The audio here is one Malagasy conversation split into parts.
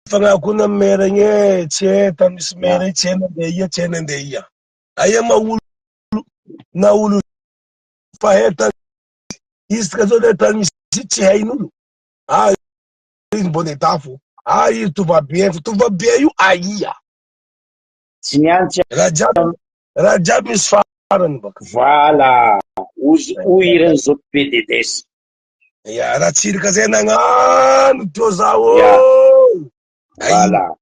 Fagnahy koa na mera igny e, tsy hay tany misy mera igny, tsy hay nandeha ia, tsy hay nandeha ia. Aia ma olo na olo fa hay tany izy ka zao le tany misy izy tsy hain'olo. Ah izy mbo l'état fo. Ah izy tout va bien fo, tout va bien io aia. Tsy niantsy Raha jiaby raha jiaby misy farany baka. Voilà, ozy hoy hiran'i Zoky PDDS. Ya, Ratsiraka zay nagnano teo zaho. Ya. Voilà.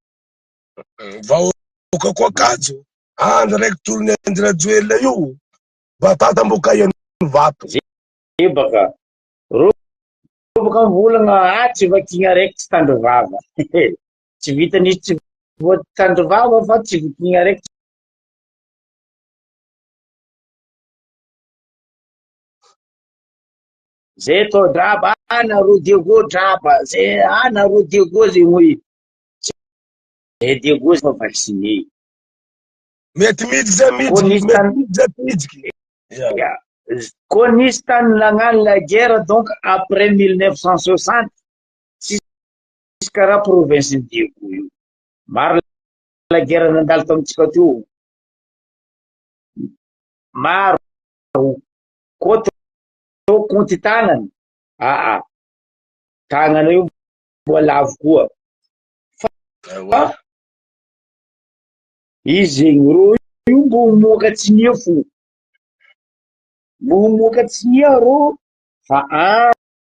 Vahoaka koa kajo. Andry raiky tolony Andry Rajoelina io. Batata mbo kaian'ny vato. Zay baka. Rô baka mivolagna ah tsy vakiagna raiky tsy tandry vava. Tsy vitan'izy tsy voatandry vava fa tsy vakiagna raiky Zay tô draba ah nareo Diego draba zay ah nareo Diego zegny hoe zay Diego efa vacciné. Mety miditsy zay Koa miditsy, nisy mety tany miditsy zay tsy miditsy. Ya. Ya. Koa nisy tany nagnano la guerre donc après 1960 tsisy karaha province ny Diego io. Maro la guerre nandalo tamintsika teo. Maro. Koa Atao kaonty tanana? Aa, tanana io mbola lavo koa. Fa izy zegny rô io mbo moaka tsy nia fo. Mbo moaka tsy nia rô fa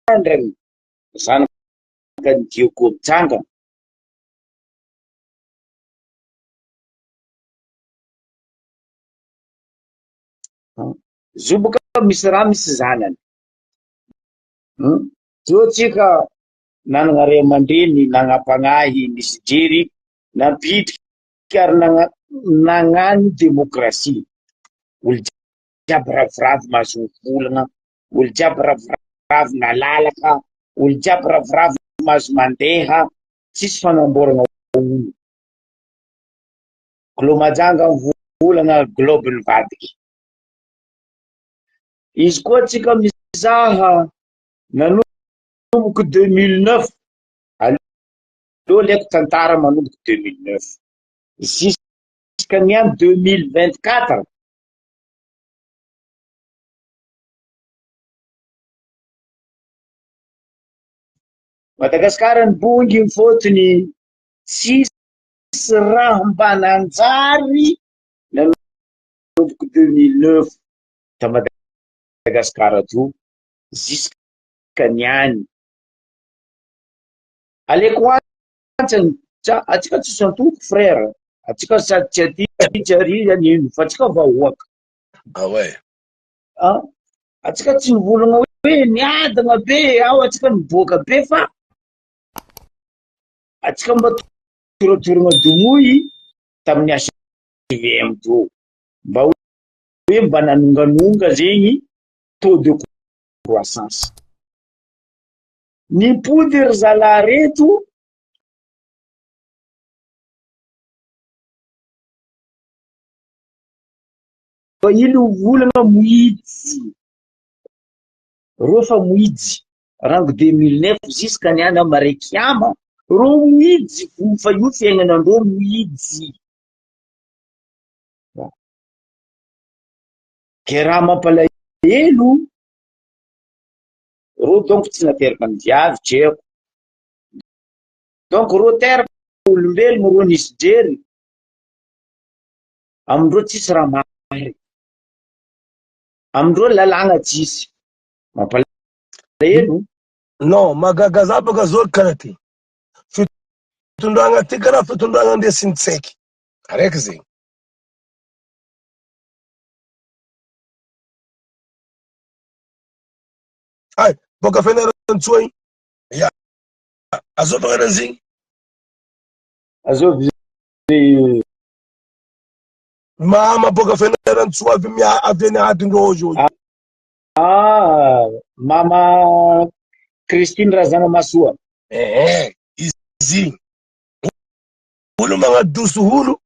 andrany zanaka ny Diego mitsangana. Zo boka misy raha misy zanany. Hmm? Teo tsika nanana ray aman-dreny nagnam-pagnahy nisy jery nampidriky ary nagnano demokrasia. Olo jiaby ravoravo mahazo mivolagna, olo jiaby ravoravo nalalaka, olo jiaby ravoravo mahazo mandeha, tsisy fanamboarana olo. Glo Majanga mivolagna globe nivadiky. Izy koa tsika mizaha nanomboky 2009 aleo aleko tantara manomboky 2009 jusqu'à ny any 2024 Madagasikara ny bongy ny fotony tsisy raha mba nanjary nanomboky 2009 ta Madagascar to jusqu'à niany. Aleko antsany tsa atsika tsisy antoko frère, atsika sady tsy aty tsy ary anino fa atsika vahoaka. Ah ouais. Ah, atsika tsy nivolagna hoe niadagna be ao atsika niboaka be fa atsika mba toratoragna domoy tamin'ny HVM teo mba hoe mba nanonganonga zegny taux de croissance. Nimpody ry zalahy reto fa ilo volagna mohitsy reo fa mohitsy rango 2009 jusqu'à ny any Marekiama reo mohitsy fa io fiaignanandreo mohitsy. Ke raha mampalahelo, reo donc tsy nateraka ny viavy tsy haiko, donc reo teraka olombelogno reo nisy jery, amindreo tsisy raha marina, amindreo lalàgna tsisy, mampalahelo. Non, mahagaga za baka zao karaha ty, fitondragna ty karaha fitondragna andesin'ny tsaiky, araiky zegny. Ay, boka Fianarantsoa igny. Ya. Azovy agnarany igny? Azovy Mama boka Fianarantsoa avy mia avy any adindreo io. Ah, Mama Christine Razanamasoa. Eh, izy igny. Olo magnadoso olo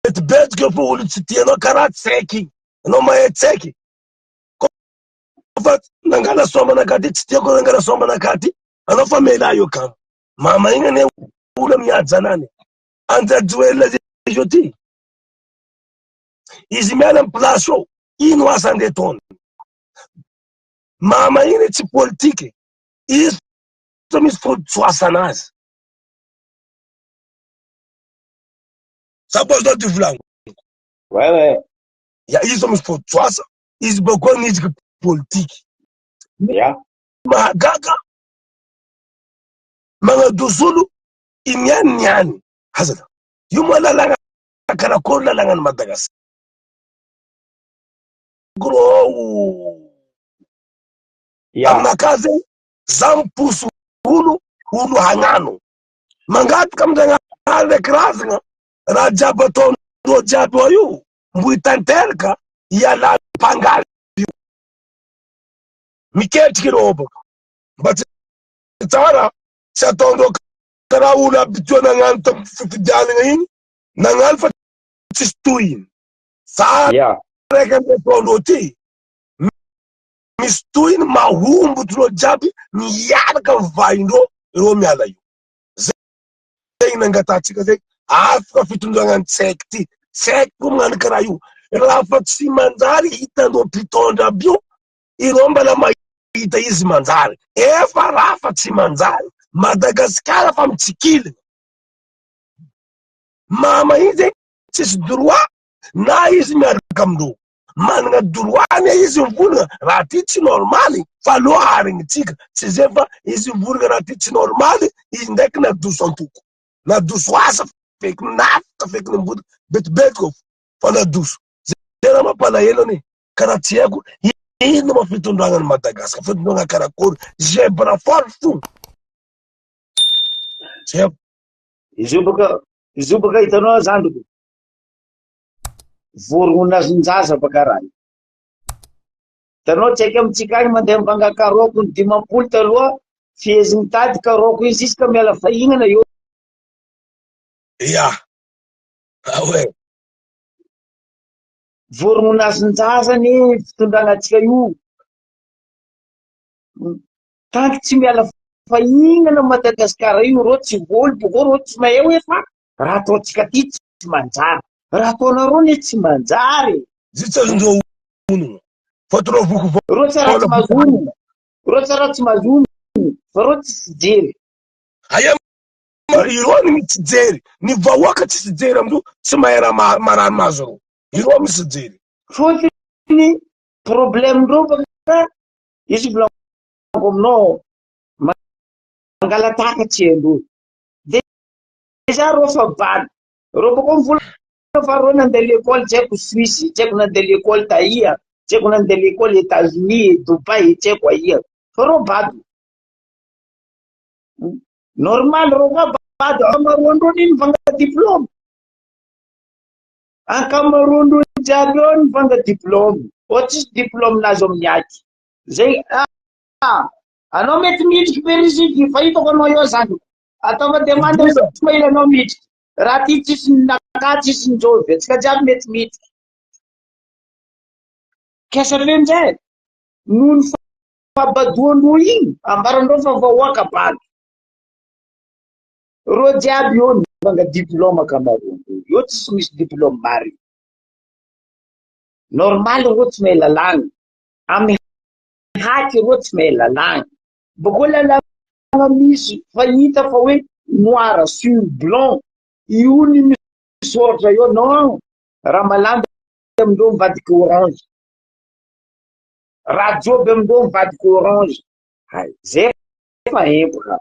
Betibetiky eo fo olo tsy tianao karaha tsaiky. Anao mahay tsaiky. Fa nangala soamanakaty tsy tiako nangala soamanakaty. Anao fa mela eo kamo. Mama igny anie olo miady zanany. Andry Rajoelina zay ty. Izy miala am place eo, ino asa andeha ataony? Mama iny tsy politique. Izy tsy misy fototr'asana azy. Sa zao ty volagniko. Ouais ouais. Ya izy zao misy fototr'asa, izy bakeo nidriky politique. Ya. Mahagaga magnadoso olo iniany niany. Hazana. Io moa lalàgna karakory lalàgnan'i Madagasikara. Gros. Ya. Aminakahy zegny, za miposy olo, olo hagnano. Mangataka amin-dragnahary ndraiky razagna, raha jiaby ataondreo jiaby ao io, mbo hitanteraka, ialà mpangaly io. Miketriky ireo baka. Mba tsy tsara, tsy ataondreo karaha olo habitué nagnano tamin'ny fifidianana igny, nagnano fa tsisy tohiny. Za Ya. raiky andeha ataondreo ty, misy tohiny mahomby otrreo jiaby miaraka am vahindreo ireo miala io. Zegny nangatahantsika zegny afaka fitondragna ny tsaiky ty. Tsaiky koa magnano karaha io. Raha fa tsy manjary hitandreo mpitondra aby io, ireo mbala mahita izy manjary. Efa raha fa tsy manjary. Madagasikara fa mitsikilina. Mama iny zegny tsisy droit na izy miaraka amindreo. Manana droit anie izy mivolagna raha ty tsy normaly fa aleo haringitsika tsy zay fa izy mivolagna raha ty tsy normaly izy ndraiky nadoso antoko nadoso asa feky nafika feky nimbody betibetiky fa nadoso zay raha mampalahelo anie karaha tsy haiko ino ma fitondragna ny Madagascar fitondragna karakory zebra fort fo tsy haiko. Izy io baka izy io baka hitanao zandriko Voronazon-jaza baka raha io. Hitanao tsy haiko amintsika agny mandeha mivanga karaoko ny 50 taloha fihezy mitady karaoko iny ziska miala fahinana eo. Ya. Ah ouais. Voronazon-jaza anie fitondrana antsika io. Tanky tsy miala fahinana Madagasikara io reo tsy voly boko reo tsy mahay hoe fa raha ataontsika ty tsy manjary. Raha ataonareo anie tsy manjary e. Zay tsy azondreo onona. Fa ataonao voky Reo tsy raha tsy mahazo onona. Reo tsy raha tsy mahazo onona. Fa reo tsisy jery. Aia ma ireo ny tsy jery. Ny vahoaka tsisy jery amindreo tsy mahay raha marary mahazo reo. Ireo misy jery. Fotony problème ndreo baka izy volaniko aminao mangalataka tsy haindreo. Dejà reo fa bado. Reo baka mivola fa reo nandeha l'école tsy haiko Suisse, tsy haiko nandeha l'école taia, tsy haiko nandeha l'école États-Unis, Dubaï, tsy haiko aia. Fa reo bado. Normal reo koa bado. Ankamaroandreo anie nivanga diplôme. Ankamaroandreo jiaby eo nivanga diplôme. Ô tsisy diplôme nazo amin'ny aky. Zay ah, anao mety midriky Beriziky fa hitako anao eo zany. Ataova demande tsy mahila anao midriky. Raha ty tsisy naka tsisy njovy, antsika jiaby mety midriky. Kesa be amizay noho ny fahabadoandreo igny, ambarandreo fa vahoaka bado. Reo jiaby eo nivanga diplôme ankamaroandreo. Eo tsisy misy diplôme marigny. Normal reo tsy mahay lalàgna. Amin'ny haky reo tsy mahay lalàgna. Bakeo lalàgna misy fa hita fa hoe noir sur blanc io ny misoratra eo non raha malandy amindreo mivadika orange. Raha joby amindreo mivadika orange. Hay, zay fa empoka.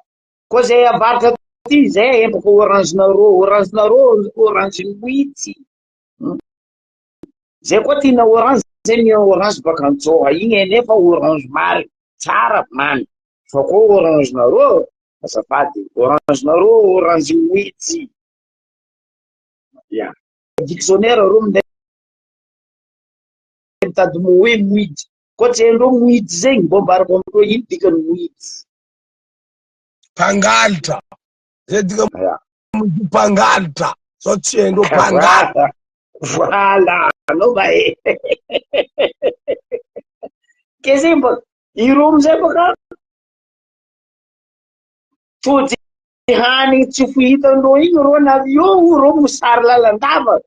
Koa zay avaratra aty zay empoka orange nareo, orange nareo orange mihitsy. Zay koa tiana orange zay ny orange baka Antsoha igny nefa orange marina tsara mamy. Fa koa orange nareo azafady orange nareo orange mihitsy. Ya. Dictionnaire reo minday mitady mot hoe mihitsy. Koa tsy haindreo mihitsy zegny mbô ambarako amindreo ino dikany mihitsy. Mpangalatra. Zay dika mpangalatra. Zao tsy haindreo mpangalatra. Voilà, anao mba e. Ke zegny baka ireo amizay baka tody. Hanigny tsy fo hitandreo igny rô navy eo rô mosary lalandava.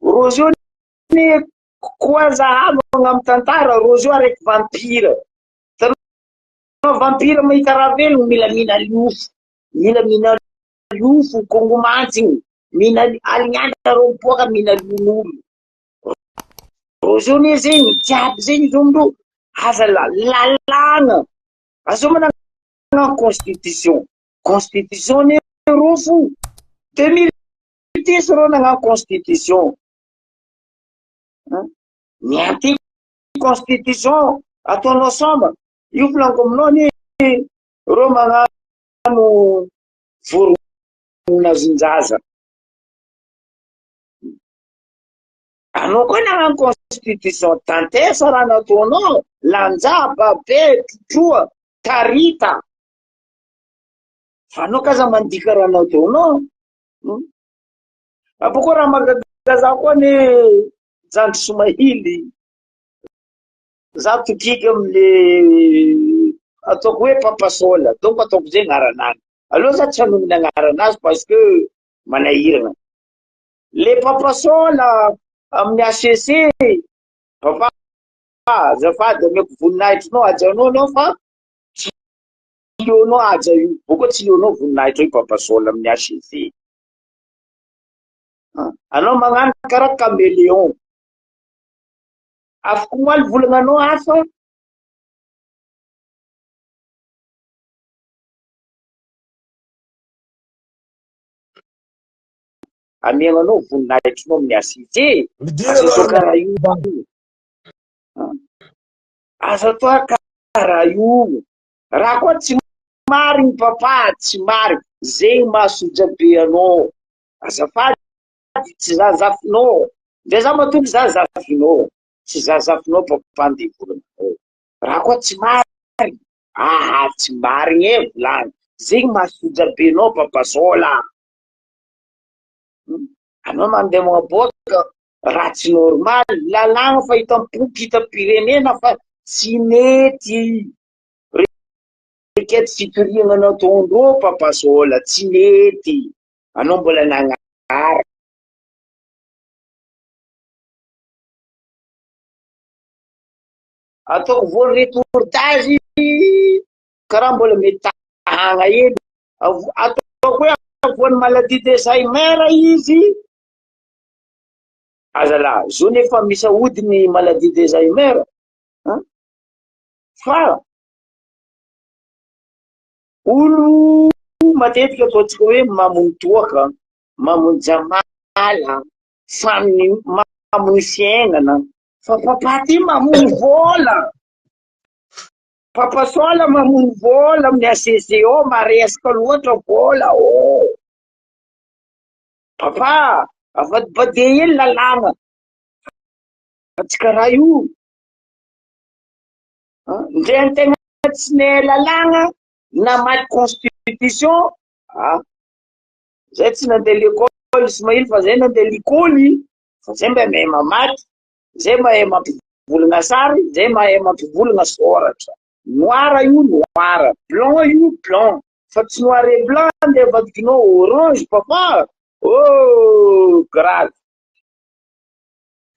Rô zio ne koa zahavagna amy tantara rô zio araiky vampire. Hitanao vampire mahita raha velogno mila mihina liofo, mila mihina liofo kongo mantsigny, mihina alignandra rô mipoaka mihina lion'olo. Rô zio ne zegny jiaby zegny izy amindreo aza lalàgna aza manana constitution. Constitution ne rô fo 2010 rô nagnano constitution. Ny anti constitution ataonao samba io volaniko aminao anie reo magnano voronazon-jaza. Anao koa nagnano constitution tantesa raha nataonao lanja babe trotroa tarita fa anao kaza mandika raha nataonao. Abôkô raha mahagaga za koa anie zandry somahily za tokiky amle ataoko hoe papasola donc ataoko zay agnaranany aleo za tsy hanonona agnaranazy parce que manahirana le papasola amin'ny HCC papa azafady ameko voninahitrinao hajanao anao fa tsy leonao haja io bôka tsy leonao voninahitra io papasola amin'ny HCC Anao magnano karaha caméléon. Afaka omaly volagnanao hafa. Amiagnanao voninahitrinao amin'ny HCC. Aza atao karaha io. Aza atao karaha io. Raha koa tsy marigny papa, tsy marigny. Zegny maha soja be anao. Azafady tsy za zafinao. Ndre za matoky za zafinao. Tsy za zafinao papa ndeha hivolagna anao. Raha koa tsy marigny, aha tsy marigny e volagny. Zegny maha soja be anao papa Sola. Anao mandeha magnaboaka raha tsy normal. Lalàgna fa hitam-poko, hitam-pirenena fa tsy mety. Requête fitoriagna nataondreo papa Sola tsy mety. Anao mbola nagnaraka. Ataoko voany reportage karaha mbola mety tahagna hely. Ataoko hoe voan'ny maladie d'Alzheimer izy. Azalahy, zo nefa misy aody ny maladie d'Alzheimer. Fa olo matetika ataontsika hoe mamono toaka, mamono jamala, samy mamono fiainana, fa papa ty mamono vola. Papa Sola mamono vola amin'ny HCC ao, maresaka loatra vola ô. Papa, avadibadiha hely lalàna, fa tsy karaha io. Ndre antegna tsy nahay lalàgna namaky constitution, ah, zay tsy nandeha l'école Ismail fa zay nandeha likoly, fa zay mba mahay mamaky, zay mahay mampivolagna sary, zay mahay mampivolagna sôratra. Noir io noir, blanc io blanc, fa tsy noir et blanc andeha avadikinao orange papa, oh grave,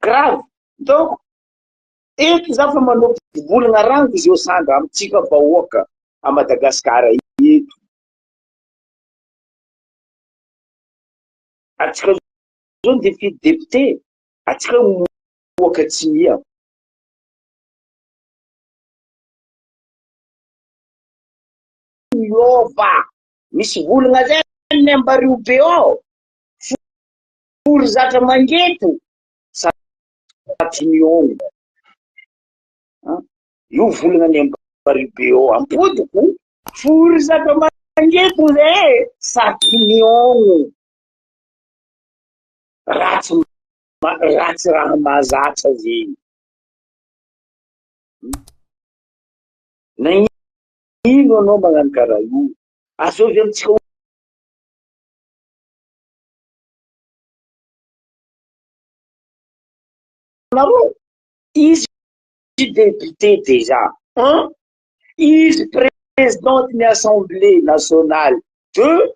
grave. Donc eto za fa manao mpivolagna rango izy eo sandra amintsika vahoaka a Madagasikara eto. Atsika zao ndeha hifidy député, atsika moaka tsy mia. Miova, misy volagna zay any Ambario be ao, fory zatra mangeto, satry miôgno. Io volagna any Ambario be ao, ampodiko, fory zatra mangeto zay, satry miôgno. Ratsy ratsy raha mahazatra zegny. Nagnino anao magnano karaha io? Azovy amintsika nareo? Izy député déjà, un, izy président ny assemblée nationale, deux.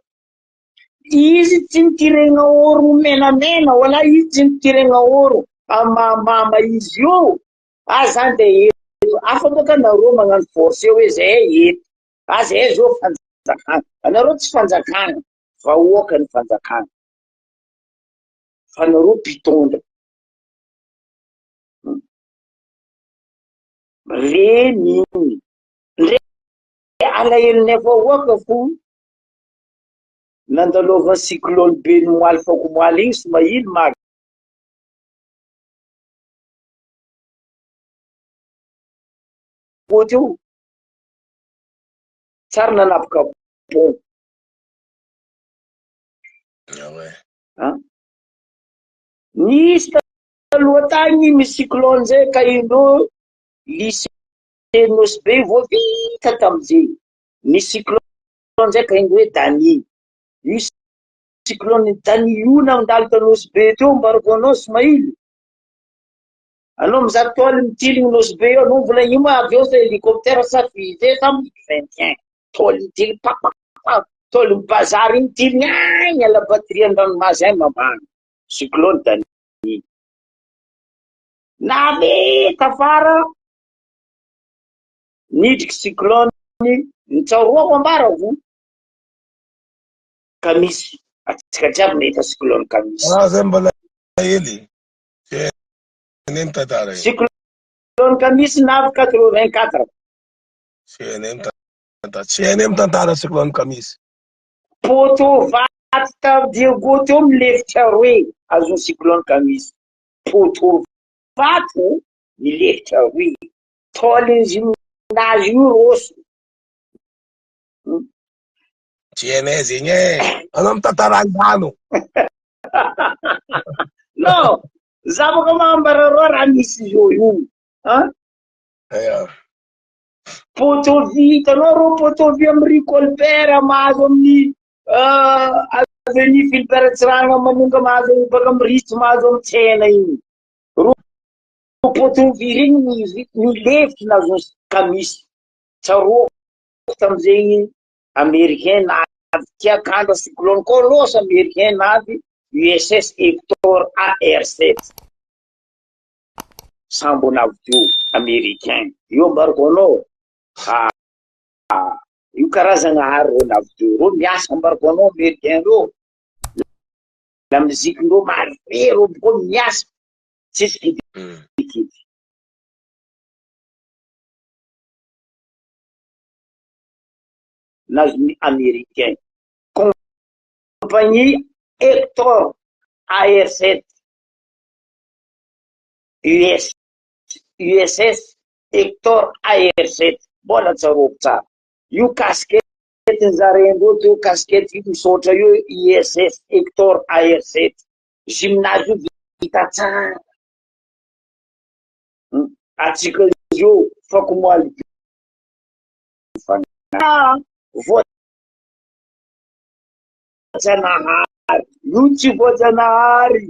Izy tsy nitiregna oro menamena wala izy tsy nitiregna oro amamama izy io. Aza andeha eto. Afa boka nareo magnano force hoe zay eto. Aza zay zao fanjakana. Anareo tsy fanjakana. Vahoaka ny fanjakana. Fa nareo mpitondra. Reny iny. Ndre alahelonay vahoaka fo nandalovan'ny cyclone be ny moaly fakomoaly igny somahily maga. Teo tsary nanapaka pont. Ah Nisy taloha tagny misy cyclone zay ka indreo lycée Nosy Be vao vita tamizay. Nisy cyclone zay ka indreo hoe Dany. Io cyclone Dany io nandalo ta Nosy Be teo ambarako anao Smaïl. Anao mizaha toile mitiligny Nosy Be eo, anao mbola io ma avy eo sa hélicoptère sa fusée sa MiG 21. Toile mitiligny pa pa pa, toile bazary iny mitiligny agny à la batterie an-dranomasy agny mambany. Cyclone Dany. Navy tafara nidriky cyclone ny tsaroako ambarako ka misy atsika jiaby nahita cyclone ka misy. Ah, zay mbola hely. Tsy mitantara io. Cyclone ka misy navy 84. Tsy hainay mitantara. Tsy hainay mitantara cyclone ka misy. Poteau vato tam Diego teo milefitra roe azon'ny cyclone ka misy. Poteau vato milefitra roe. Tôle gymnase io roso. Tsy hainay zegny e. Anao mitantara angano. Non, za boka mambara roa raha misy zao io. Hein? Yeah. Poteau vy, hitanao reo poteau vy amin'ny rue Colbert mahazo amin'ny euh, avenue Philbert Tsiranana mamonga mahazo baka amin'ny Ritz mahazo amin'ny tsena iny. Reo poteau vy regny milefitry nahazo kamisy. Tsaroako tamin'izegny Américain navy tiakandra cyclone colosse Américain navy USS Hector AR7 sambo navy teo Américain io ambarako anao ah, io karazagna ary reo navy teo reo miasa ambarako anao Américain reo la musique ndreo mare reo boko miasa tsisy kidikidy nazon'ny Américain. Compagnie Hector AR7 US USS Hector AR7 mbola tsaroako tsara. Io casquette nzarendreo teo casquette io misaotra io USS Hector AR7 gymnase io vita tsara. Atsika io fakomoaly Voajanahary, io tsy voajanahary.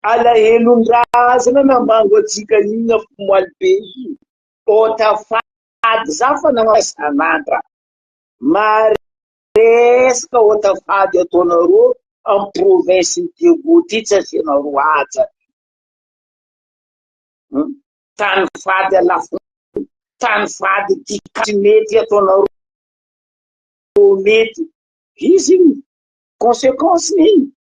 Alahelon-drazana namango antsika iny afomoaly be iny. Ota fady za fa nagnao Maresaka ota fady ataonareo am province ny Diego ty tsy asianareo haja. Tany fady alafo tany fady ty tsy mety ataonareo mety. Izy iny consequence iny.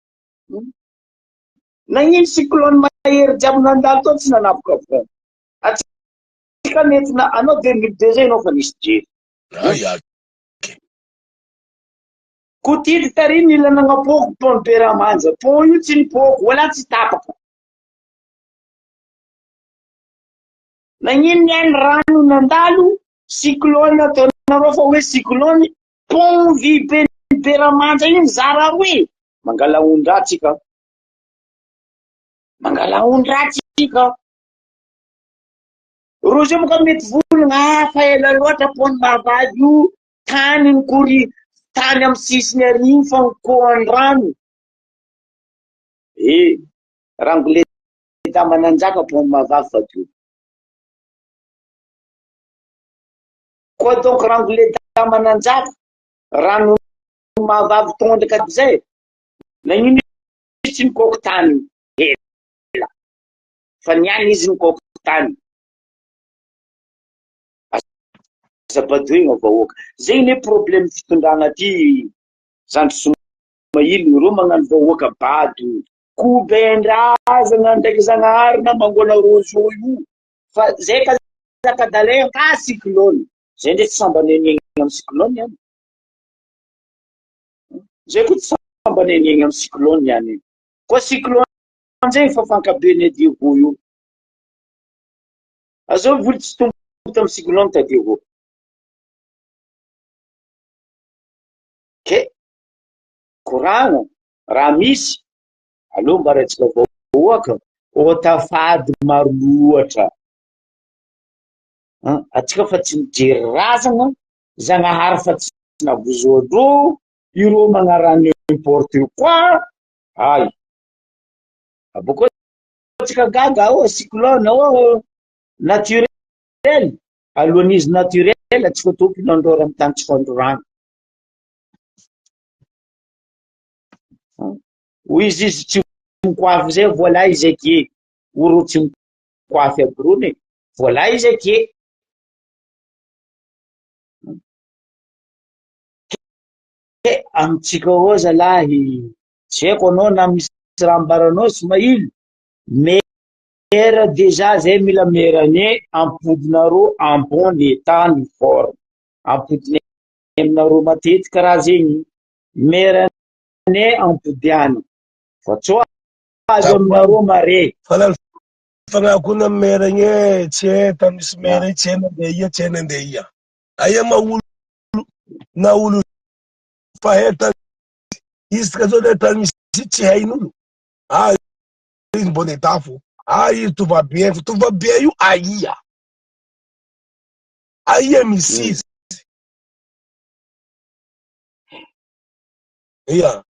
Nagnino cyclone mahery jiaby nandalo tao tsy nanapoka pont. Atsika mety na anao 2002 zay anao fa nisy jery. Ay, ay. Kotidy tary nila nagnapoaka pont Beramanja. Pont io tsy nipoaka, wala tsy tapaka. Nagnino niany rano nandalo cyclone ataonareo fa hoe cyclone pont vy be Beramanja iny zara roe. Mangala ondra tsika. Mangala ondra tsika. Rozy io moka mety volagna ah, fa ela loatra pont mahavavy io tany nikory tany amin'ny sisiny ary iny fa nikohan-drano. Eh, rangoleta mananjaka pont mahavavy fa teo. Koa donc rangoleta mananjaka rano. Mahavavy tondraka aby zay. Nagnino izy tsy nikôky tany ela? Fa niany izy nikôky tany. Aza badoigna vahoaka. Zegny ne problème fitondragna ty zandry Somaily ireo magnano vahoaka bado. Koben-drazagna ndraiky Zagnahary namangoana roseau io. Fa zay kazakadalay ka cyclone. Zay ndray tsy sambany niaigna amin'ny cyclone ihany. Zay koa tsy sambany niaigna amin'ny cyclone ihany. Koa cyclone zay efa fankaben'ny Diego io. Azao voly tsy tombo tamin'ny cyclone ta Diego. Ke koragna raha misy aleo ambaratsika vahoaka otafady maro loatra. Atsika fa tsy mijery razagna, Zagnahary fa tsy navozoa-drô, ireo magnaraha n'importe quoi, ay! Abôkeo atsika gaga, oh cyclone, oh naturel, alohan'izy naturel atsika tompony nandrôra amin'ny tany tsy fandrorana. Hoy izy izy tsy mikoafy zay voilà izy aky e, oro tsy mikoafy aby rony e, voilà izy aky e. Ke amintsika ao zalahy, tsy haiko anao na misy raha ambaranao Smaïl, mera déjà zay mila merane ampodinareo en bon état ny forme, ampodinay aminareo matetika raha zegny, merane ampodiana fa tsy azo aminareo mare. Fanahy koa na mera igny e, tsy hay tany misy mera igny, tsy hay nandeha ia, tsy hay nandeha ia. Aia ma olo na olo fa hay tany izy ka zao le tany misy tsy hain'olo. Ah izy mbô nedafo, ah izy tout va bien, tout va bien io aia? Aia misy izy? Ia,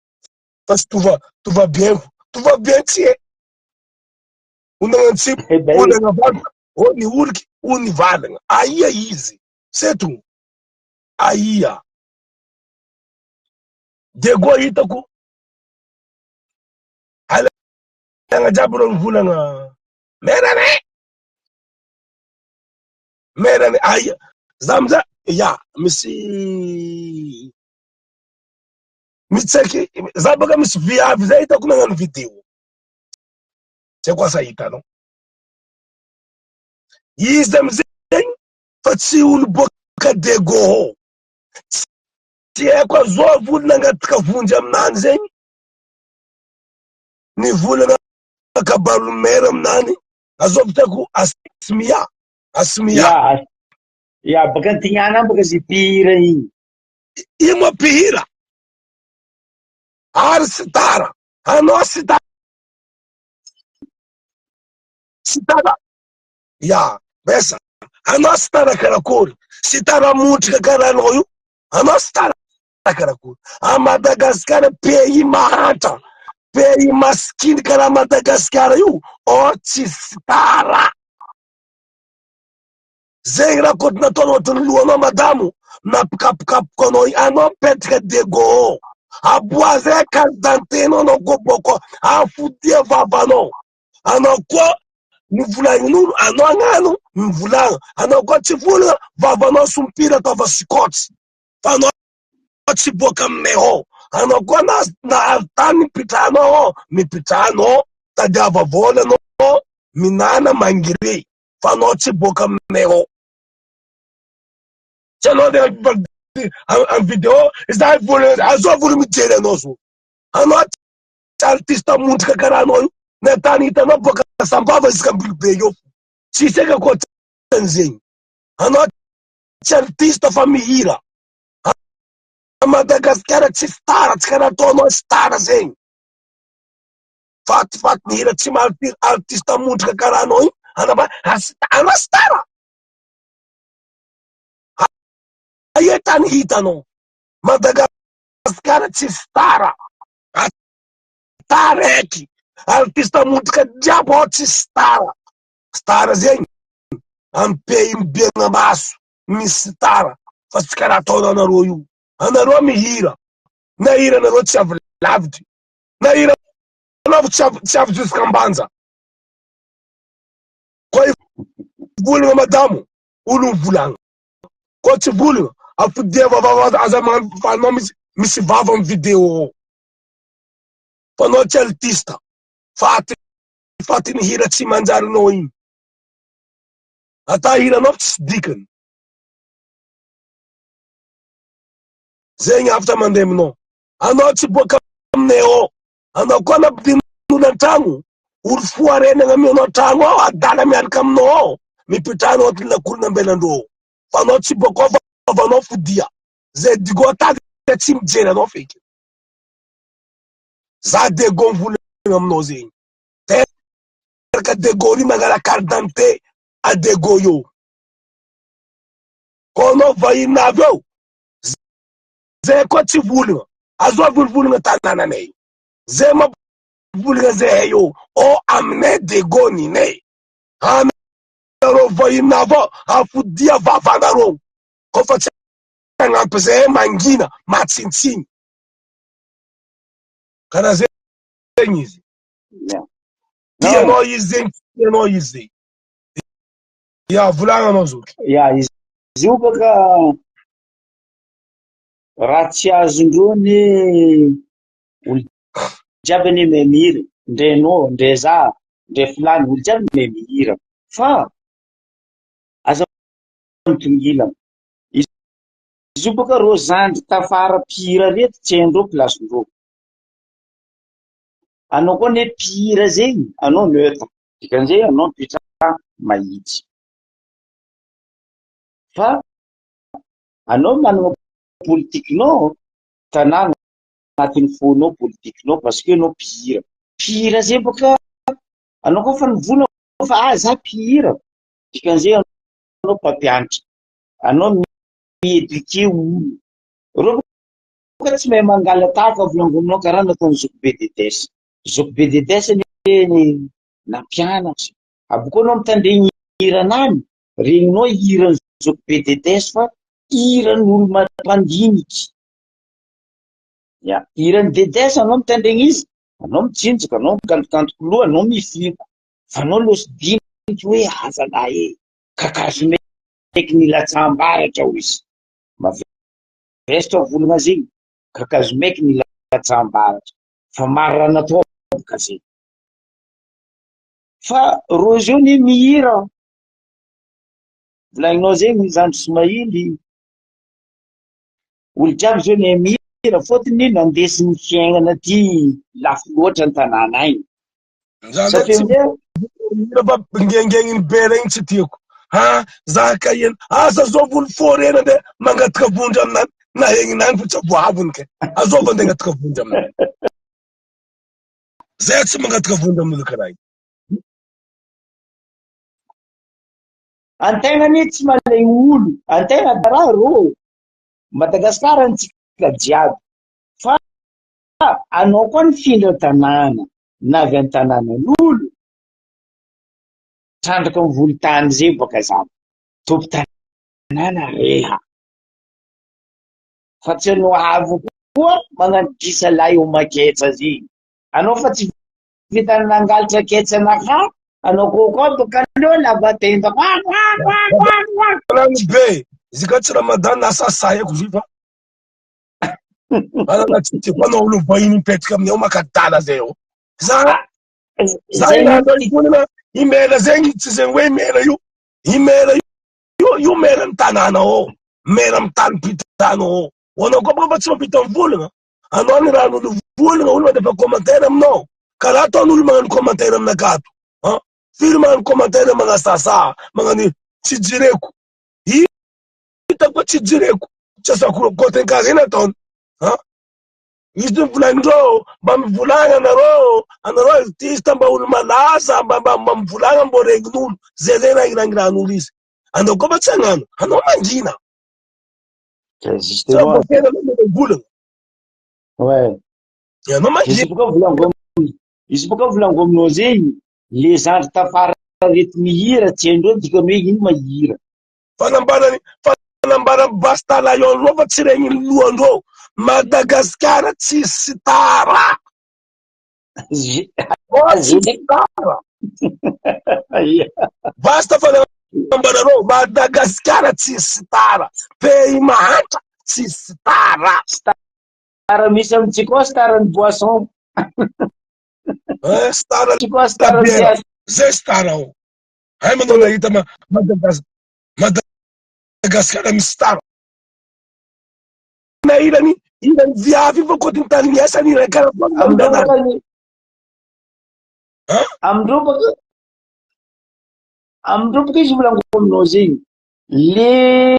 fa tsy tout va tout va bien, tout va bien tsy hay. Onagna antsimo, onagna avaratra, ô ny oriky, ô ny valagna. Aia izy? C'est tout. Aia. Diego hitako. Alagna jiaby reo mivolagna. Merane! Merane, aia. Za amizay, ya, misy mitseky, za baka misy viavy zay hitako nagnano vidéo. Tsy haiko asa hitanao. Izy amizegny fa tsy olo boaka Diego ao. Tsy haiko azovy olo nangataka vonjy aminany zegny. Nivolagna kabaro mera aminany. Azovy tsy haiko Asmia. Asmia. Ya, ya baka antignana baka zay mpihira igny. Io moa mpihira. Ary sitara. Anao sitara. Sitara ya besa anao sitara karakory sitara montrika karaha anao io anao sitara karakory a Madagascar pays mahantra pays masikiny karaha Madagascar io or tsy sitara zegny raha kôty nataonao ohatran'ny lohanao madamo nampikapokapoka anao igny anao mipetraka Diego ao aboaza carte d'identité-nao anao koa bôko afodia vavanao anao koa novolagnin'olo anao agnano mivolagna anao koa tsy volagna vavanao sompira ataova sikotsy fa anao tsy boaka aminay ao anao koa na nahazo tany mipitrahanao ao mipitrahanao tadiava vola anao minana mangire fa anao tsy boaka aminay ao tsy anao de amin'ny vidéo izahay vola azao vola mijery anao zo anao tsy artiste mondrika karaha anao io na tany hitanao boaka sambava isaka ambilobe eo tsisy eky ankoatran'izegny anao tsy artiste fa mihira a Madagasikara tsy star tsy karaha ataonao star zegny fatifaty mihira tsy maha artiste mondrika karaha anao io anao anao star aia tany hitanao Madagasikara tsy star taraiky artiste mondrika jiaby ao tsy star star zegny amy pays mibiagna maso misy star fa tsy karaha ataonao anareo io anareo mihira. Na hiranareo tsy avy lavitry. Na hiranao tsy avy tsy avy jusqu'Ambanja. Koa volagna madamo, olo mivolagna. Koa tsy volagna, afodia vava aza magnano fa anao misy misy vava amy video ao. Fa anao tsy artiste. Faty faty ny hira tsy manjary anao igny. Ata hiranao tsisy dikany. Zegny hafatra mandeha aminao. Anao tsy boaka aminay ao. Anao koa nampidirin'olo an-tragno. Olo fo harenagna amianao an-tragno ao, adala miaraka aminao ao. Mipetraha anao anatin'ny lakoro nambelandreo ao. Fa anao tsy boaka ao fa vavanao fodia. Zay Digo atady tsy mijery anao feky. Za Diego mivolagna aminao zegny. Teraka Diego ry mangala carte d'identité a Diego io. Koa anao vahiny avy eo, zay koa tsy volagna. Azovy olo volagna tanànanay. Zay mampivolagna zahay eo, ao aminay Diego ninay. Anareo vahiny avy ao, afodia vavanareo. Koa fa tsy hagnampy zahay mangina, matsintsiny. Karaha zegny izy. Tianao izy zegny, tsy tianao izy zegny. Ya, volagna anao zoky. Ya, izy io baka raha tsy azondreo ny olo jiaby anie mahay mihira, ndre anao, ndre za, ndre filany, olo jiaby mahay mihira fa aza mitongilana. Izy io baka reo zandry tafara mpihira reto tsy haindreo place-ndreo. Anao koa anie mpihira zegny, anao neutre. Dikan'izay anao mipetraha mahitsy. Fa anao manana politikinao, tanàna anatin'ny fonao politikinao parce que anao mpihira. Mpihira zay bôka anao koa fa nivola fa ah za mpihira, dikan'izay anao mpampianatra, anao mi-éduquer olo. Reo bôka tsy mahay mangala-tahaka volangonao karaha nataon'i zokibe Dedes. Zokibe Dedes anie nampianatra. Abokeo anao mitandregny hiranany, regninao hiran'i Zokibe Dedes fa hiran'olo mpandiniky. Ya, hiran'i Dedes anao mitandregny izy, anao mitsinjaka, anao mikantokantoka loha, anao mifiko. Fa anao lôsidiniky hoe azalahy e, kakazo maiky nilatsaham-baratra hoy izy. Mavesatra volagna zegny, kakazo maiky nilatsaham-baratra. Fa maro raha natao boka zegny. Fa Rozy io anie mihira. Volagninao zegny zandry Somaily. Olo jiaby zao anie mihira fôtony nandesin'ny fiaignana aty lafo loatra an-tanàna agny. Satria amizay mihira fa ngengegniny be regny tsy tiako. Ha, za ka ien, asa zao volo forena andeha mangataka vonjy aminany na hegninany fa tsy avoavony ke. Azova andeha hangataka vonjy aminany. Zay tsy mangataka vonjy amin'olo karaha io. Antegna anie tsy malay olo, antegna raha rô Madagascar antsika jiaby fa anao koa nifindra tanàna na avy an-tanànan'olo trandraka amin'ny volon-tany zay baka za tompon-tanàna reha fa tsy anao avy koa magnano gisa lahy eo maketsa zegny anao fa tsy vita nangalatra ketsa anaka anao koa koa baka aleo lava tenda kwa kwa kwa kwa kwa Rano be, izy ka tsy Ramadan asasahiko izy fa anana tsy tiako anao olo vahiny mipetraka aminay ao maka adala zay ao. Za za Zay raha ivolana imela zegny tsy zegny hoe imela io imela io io mela ny tanàna ao mela amin'ny tany mpitana ao. Anao koa bôka fa tsy mampita mivolagna. Anao ny rahan'olo volagna olo mandefa commentaire aminao. Karaha ataon'olo magnano commentaire aminakahy ato. An? Firy magnano commentaire magnasasa, magnano tsy jereko. Hitako fa tsy jereko. Tsy asako côté zay nataony. An? Izy volagnindreo, mba mivolagna anareo, anareo artiste mba olo malaza, mba mba mba mivolagna mbô regnin'olo. Zay zay raha irangirahan'olo izy. Anao koa fa tsy hagnano, anao mangina. Justement. Voatery anao manao volana. Ouais. Ianao mangina. Izy boka volango izy boka volango aminao zegny le zandry tafara reto mihira tsy haindreo dikany hoe ino ma hira. Fanambarany. Manambara Basta Lion reo fa tsy regnin'ny lohandreo. Madagasikara tsisy star. Oh, tsisy star. Basta fa nambaranao Madagasikara tsisy star. Pays mahantra tsisy star. Star misy amintsika ao star ny boisson. Eh, star Tsika ao star ny bière. Zay star ao. Hay manao nahita Madagascar. Madagasikara misy star. Na ilany ilany viavy fa koa tany miasa ny iray karaha foana. Amindreo baka amindreo baka izy volaniko aminao zegny le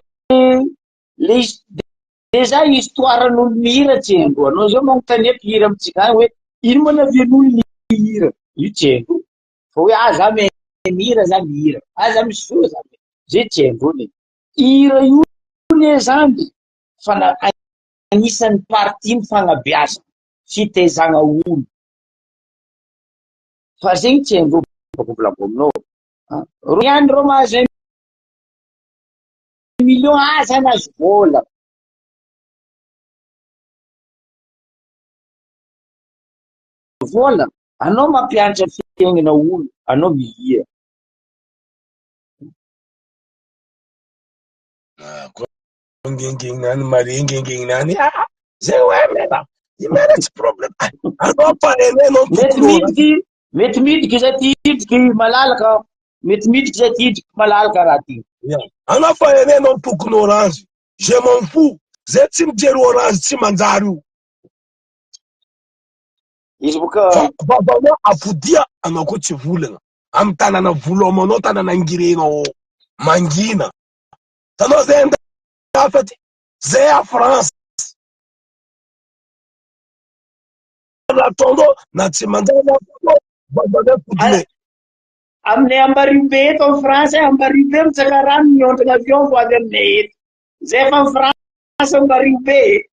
le déjà histoire n'olo mihira tsy haindreo anao zao magnontania mpihira amintsika agny hoe ino moa navian'olo nihira io tsy haindreo fa hoe ah za mahay mihira za mihira ah za misy feo za zay tsy haindreo ne hira io ne zany fa na anisan'ny partie ny fagnabeazana fitaizagna olo fa zegny tsy haindreo baka volaniko aminao ro ihany reo mahazo un million aza nahazo vola vola anao mampianatra fiaignana olo anao mihira Ngengena any mare ngengena any ah zay hoe mena i mena tsy problème anao fa enenao mety midriky mety midriky zay ty hidriky malalaka mety midriky zay ty hidriky malalaka raha ty anao fa enenao tokony orange je m'en fous zay tsy mijery orange tsy manjary io izy boka vavanao afodia anao koa tsy volana amy tanana volomanao tanana ngirenao mangina Tanao zay andafy aty, zay a France. Ataonao na tsy manjary ataonao vavanay fodine. Aminay Ambaribe eto en France, Ambaribe mitsaka rano miondrana avion vao avy aminay eto. Zay efa en France Ambaribe.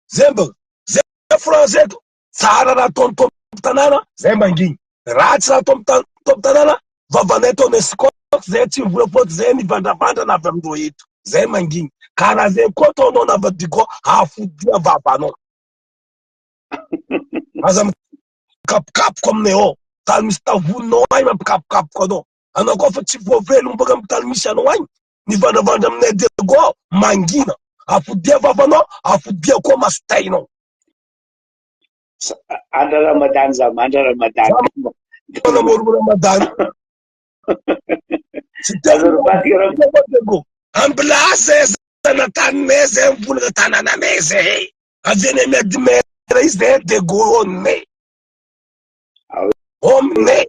Zay mba, zay France eto, tsara raha ataon'ny tompon-tanàna, zay manginy. Ratsy raha ataon'ny tompon-tanàna, vavanay tao Nescot, zay tsy mivola fotsy, zay nivandravandra avy amindreo eto. Zay manginy. Ka raha zay koa ataonao navadiko hafodia vavanao. Aza mikapokapoka aminay ao. Tany misy tavoninao agny mampikapokapoka anao. Anao koa fa tsy voavelogno baka amin'ny tany misy anao agny. Nivandravandra aminay Diego, mangina. Afodia vavanao, afodia koa masotainao. Andra Ramadan za, mandra Ramadan. Manamoro Ramadan. Tsy tena Ambilà zay zanataninay zay mivolagna tanànanay zay. Avy any miady mera izy zay Diego onay. Omnay.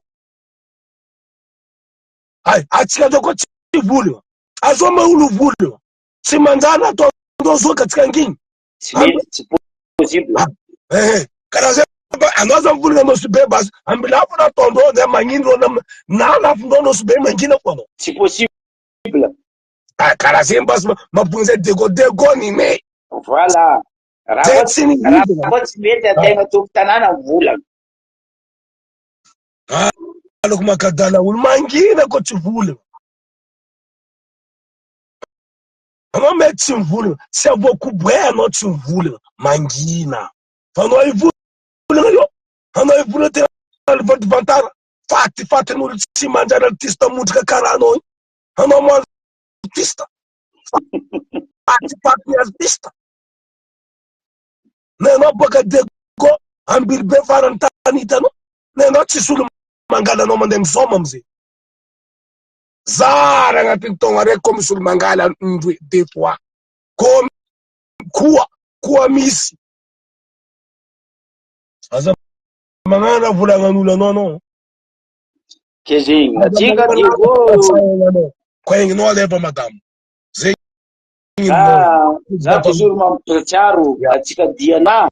Ay, atsika zao koa tsy volagna. Azo ma olo volagna. Tsy manjary ataondreo zo ka tsika anginy. Tsy mety, tsy possible. Eh, karaha zay ba anao zany volagna Nosy Be bas ambilafo na ataondreo zay magnino reo na na lafondreo Nosy Be mangina fo anao. Tsy possible. Ah, karaha zay bas mampogna zay dego dego ny me. Voilà. Raha Zay koa tsy raha mihodina. koa tsy mety antegna tompon-tanàna mivolagna. Ah, aloko makadala olo mangina koa tsy volagna. Anao mety tsy mivolagna, tsy avoako boe anao tsy mivolagna, mangina. Fa anao hivolagna io, anao hivolagna tena alivantivantara, fatifatin'olo tsy manjary artiste mondrika karaha anao io. Anao mo artiste, fatifatin'ny artiste. Na anao baka Diego, Ambilobe farany tany hitanao, na anao tsisy olo mangala anao mandeha misaoma amizay. Zara agnatin'ny taogno araiky koa misy olo mangala indroe deux fois koa koa koa misy. Aza magnano raha volagnan'olo anao anao. Ke zegny atsika Diego. Koegninao aleva madame. Zegny Za za toujours mampitsiaro atsika Diana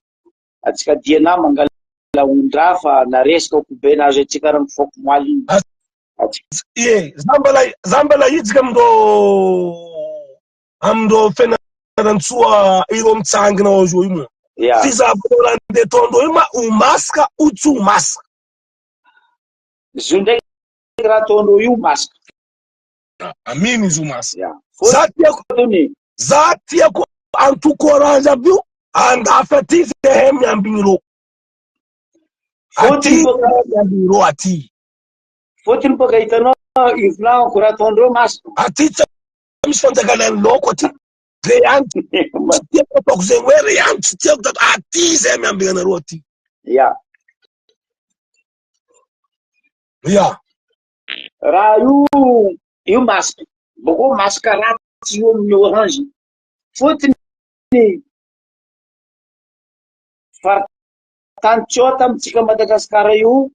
atsika Diana mangala ondra fa naresaka kobe nahazo atsika raha mifoka moaly igny. Ie, za mbala za mbala hiditra amindreo amindreo Fianarantsoa ireo mitsangana ao zao io moa. Ya. Fizahavanao raha andeha ataondreo io ma ho masaka ou tsy ho masaka. Zo ndraiky raha ataondreo io masaka. Amino izy io masy. Ya. Za tiako Fotony za tiako antoko orange aby io andafy aty zehe miambigny ireo. Aty fotony boka miambigny ireo aty. fotony boka hitanao ivolagna raha ataondreo masy. Aty tsy misy fanjakana ny laoko aty. Re any tsy tiako ataoko zegny hoe re any tsy tiako tato aty zay miambigny anareo aty. Ya. Ya. Raha io io masque boko masque ratsy io amin'ny orange fotony faritany tsota amintsika Madagasikara io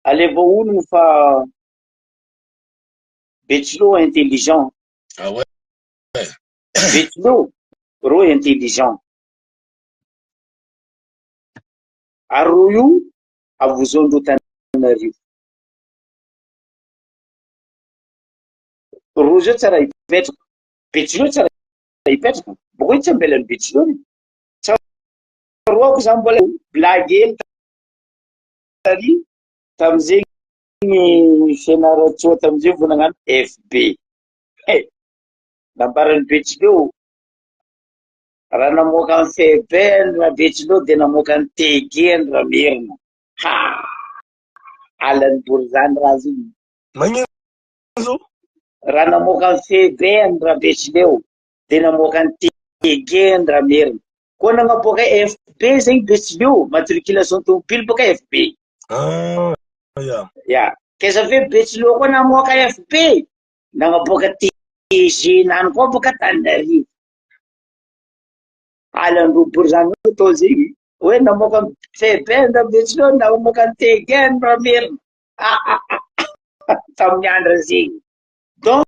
alevo onogno fa Betsileo intelligent. Ah ouais. Betsileo rô intelligent. Ary rô io avozon-dreo Tananarivo. Rô zao tsara hipetraka. Betsileo tsara hipetraka. Boko io tsy ambelan'ny Betsileo ny. Tsaroako za mbola blague hely tary tamizegny Fianarantsoa tamizay vao nagnano FB. He, nambaran'ny Betsileo raha namoaka an'i FB ny Rabetsileo dia namoaka an'i TG ny Ramerina. Ha! Alan'ny Borizany raha zegny. Magnino zo? Raha namoaka an'i FB ny Rabetsileo dia namoaka an'i TG ny Ramerina. Koa nagnaboaka FB zegny Betsileo, matriculation tomobily boka FB. Ah, ya. Ya. Kaiza ve Betsileo koa namoaka FB, nagnaboaka TG nany koa boka Tananarivo. Alan'ireo Borizany atao zegny. Hoe namoaka ny FB ny Rabetsileo, namoaka ny TG ny Ramerina. Ah, ah, ah. Tamin'ny andro zegny. Donc,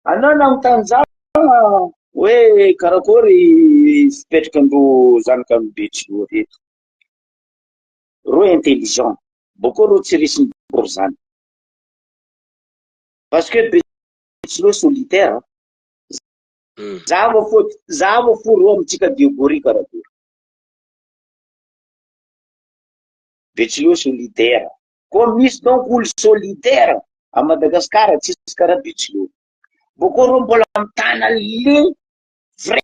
anao nanontany za hoe karakory fipetrakan-dreo zanaka amin'ny Betsileo reto. Reo intelligent. Boko reo tsy resin'ny Borizany. Parce que Betsileo solitaire. Zava fo zava fo reo amintsika Diogory karakory. Betsileo solidaire. Koa misy donc olo solidaire à Madagascar tsisy karaha Betsileo. Boko reo mbola mitana le vrai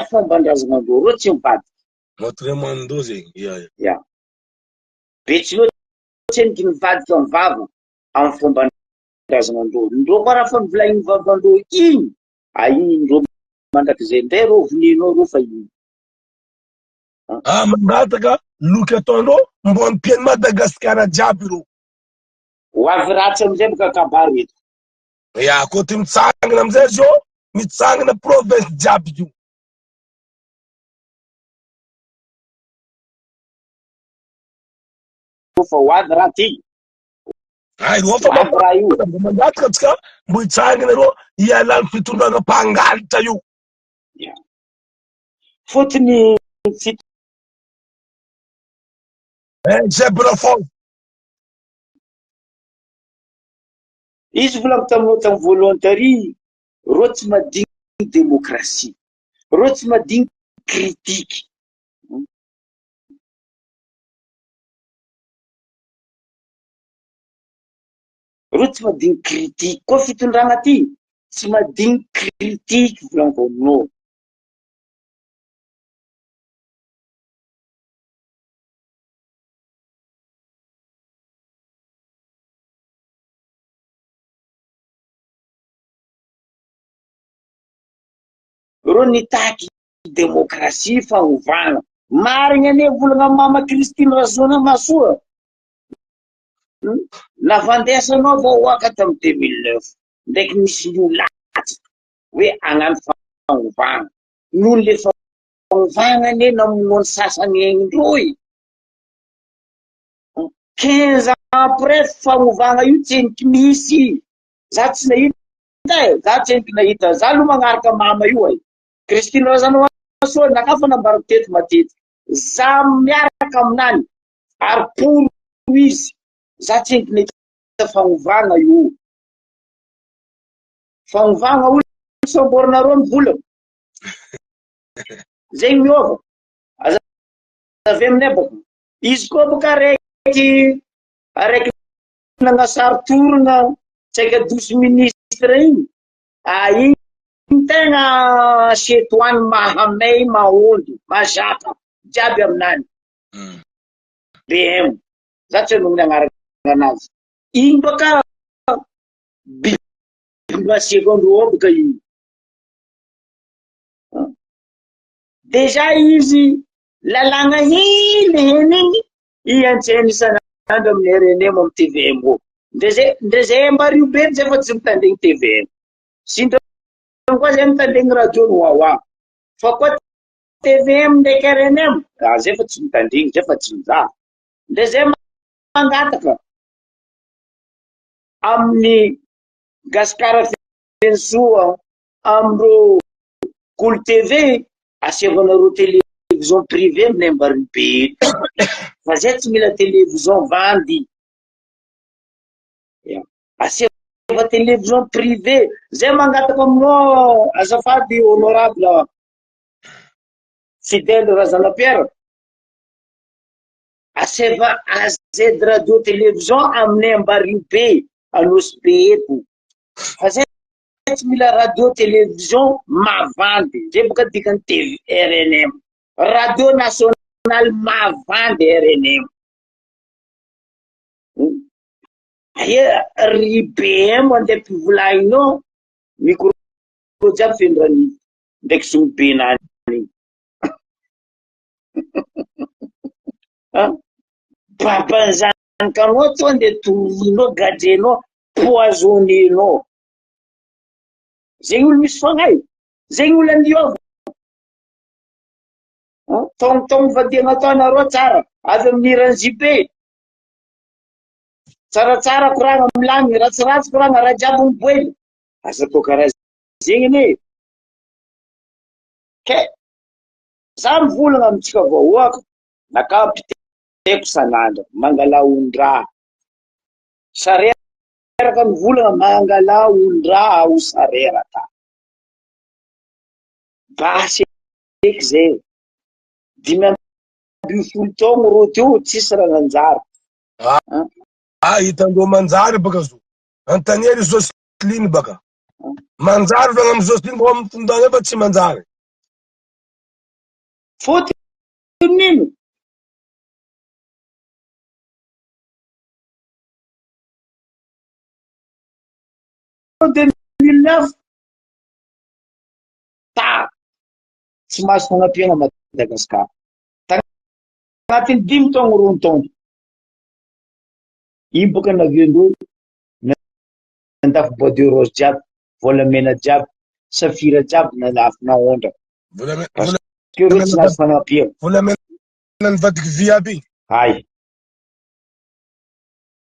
fomban-drazanandreo reo tsy mivadika. Matremando zegny. Ya ya. Ya. Betsileo tsy endriky nivadika ny vava amin'ny fomban-drazanandreo. Ndreo koa raha fa nivolagniny vavandreo igny, ahignindreo mandrakizay ndray reo vonoinao reo fa igny. Ah, mangataka loky ataondreo mbo ampian'i Madagasikara jiaby ireo. Ho avy ratsy amizay boka kabary eto. Ya, koa ty mitsangana amizay zao, mitsangana province jiaby io. Fa ho avy raha ty. Ay, reo fa Ho avy raha io. mba mangataka antsika mbo hitsangana reo hialan'ny fitondrana mpangalatra io. Ya. Fotony fit Eh, zebra fond. Izy volako taminao tamin'ny voalohany tary, reo tsy madigny démocratie. Reo tsy madigny critique. Reo tsy madigny critique. Koa fitondragna ty tsy madigny critique volaniko aminao. Reo nitaky demokrasia fanovana. Marigny anie volagna mama Christine Rajaonamasoa. Navandesanao vahoaka tamin'ny 2009 ndraiky nisy io latsaka hoe hagnano fanovana. Noho le fanovana anie namonoan'ny sasany aignin-dreo e. 15 ans après fanovana io tsendriky misy. Za tsy nahita e, za tsendriky nahita. Za aloha magnaraka mama io e. Christine Razanamahasoa naka fa nambarako teto matetiky. Za miaraka aminany ary pour izy. Za tsendriky nahita fanovana io. Fanovana olo samborinareo ny volana. Zegny miova. Aza avy aminay baka. Izy koa boka araiky araiky nagnasary torona. Saika douze ministre igny, ah igny tegna setoany mahamay, mahondo, mazaka jiaby aminany. BM, za tsy hanogny agnarana anazy. Igny baka biby masiaka andro ao baka igny. Déjà izy lalàgna hely hely igny iantsena isan'andro amin'ny RNM amin'ny TVM ô. Ndre zay ndre zay Ambariho be zay fa tsy mitandregny TVM. Sindrany koa zay mitandregny radio ny Wawa. Fa koa TVM ndraiky RNM, ah zay fa tsy mitandregny, zay fa tsy mizaha. Ndre zay mangataka amin'ny Gasikara Fenosoa, amindreo Kolo TV, asiavanareo télévision privée aminay Ambariho be eto. Fa zay tsy mila télévision vandy. Ya. Asiava télévision privée. Zay mangataka aminao azafady honorable Fidèle Razanapiera. Asiava AZ radio télévision aminay Ambariho be, Anosy be eto. Fa zay tsy mila radio télévision mavandy. Zay boka dikany TV RNM. Radio nationale mavandy RNM. Aia ry BM andeha mpivolagninao micro jiaby feno ranivy ndraiky solobenany igny. Baban'ny zanakanao to andeha torinao, gadrenao, poisonné-nao. Zegny olo misy fagnahy, zegny olo andiova. Tongotongony vadiagna atao anareo tsara, avy amin'ny hiran'i JP. Tsaratsara koragna milagny, ratsiratsy koragna, raha jiaby miboely. Aza atao karaha zegny anie. Ke za mivolagna amintsika vahoaka, naka mpiteko sanandra, mangala ondraha. Sareraka mivolagna, mangala ondraha ho sareraka. Basy eky zay. 15 taogno rô teo tsisy raha nanjary. Ah, hitandreo manjary baka zo. Antaniely Jocelyne baka. Manjary vagna amy Jocelyne vao amy tondana fa tsy manjary. Fôtony nino? 2009 ta tsy mahazo fagnampiana Madagascar. Tagnatin'ny dimy taogno roa taogno. Iny boka naviandreo nandafo bois de rose jiaby, volamena jiaby, safira jiaby nandafo naondra. Parce que reo tsy nahazo fagnampiana. Volamena nivadiky vy aby. Hay.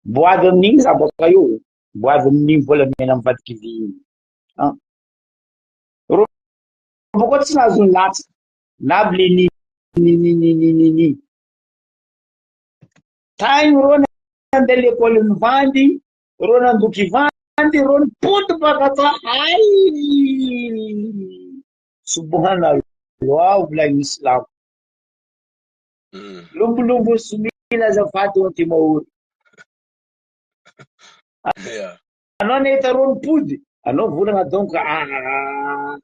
Mbo avy amin'igny za baka eo. Mbo avy amin'igny volamena mivadiky vy igny. Ah. Reo boko tsy nahazo ny latsaka. Na avy le ni ni ni ni ni ni ni. Tagny reo nandeha l'école nivandy, reo nandoky vandy, reo nipody baka ta hay. Subhanallah volagny islam. Lombolombo somila azafady ho anty mahory. Anao nahita reo nipody, anao volagna donc ah.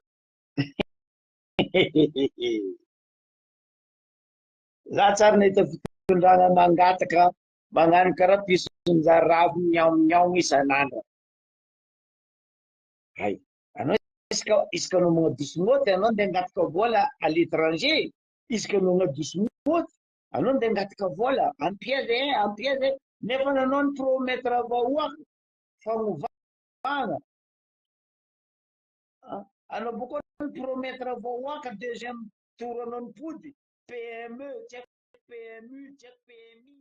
Za tsary nahita fitondrana mangataka magnano karaha pisonjary raviny miao miao isan'andro. Hay, anao isaka isaka anao magnadoso môty anao andeha hangataka vola à l'étranger, isaka anao magnadoso môty anao andeha hangataka vola ampia zay, ampia zay, nefa anao ny promettre vahoaka fagnovana. Anao bôka ny promettre vahoaka deuxième tour anao nipody PME, tsy haiko PMU, tsy haiko PMI.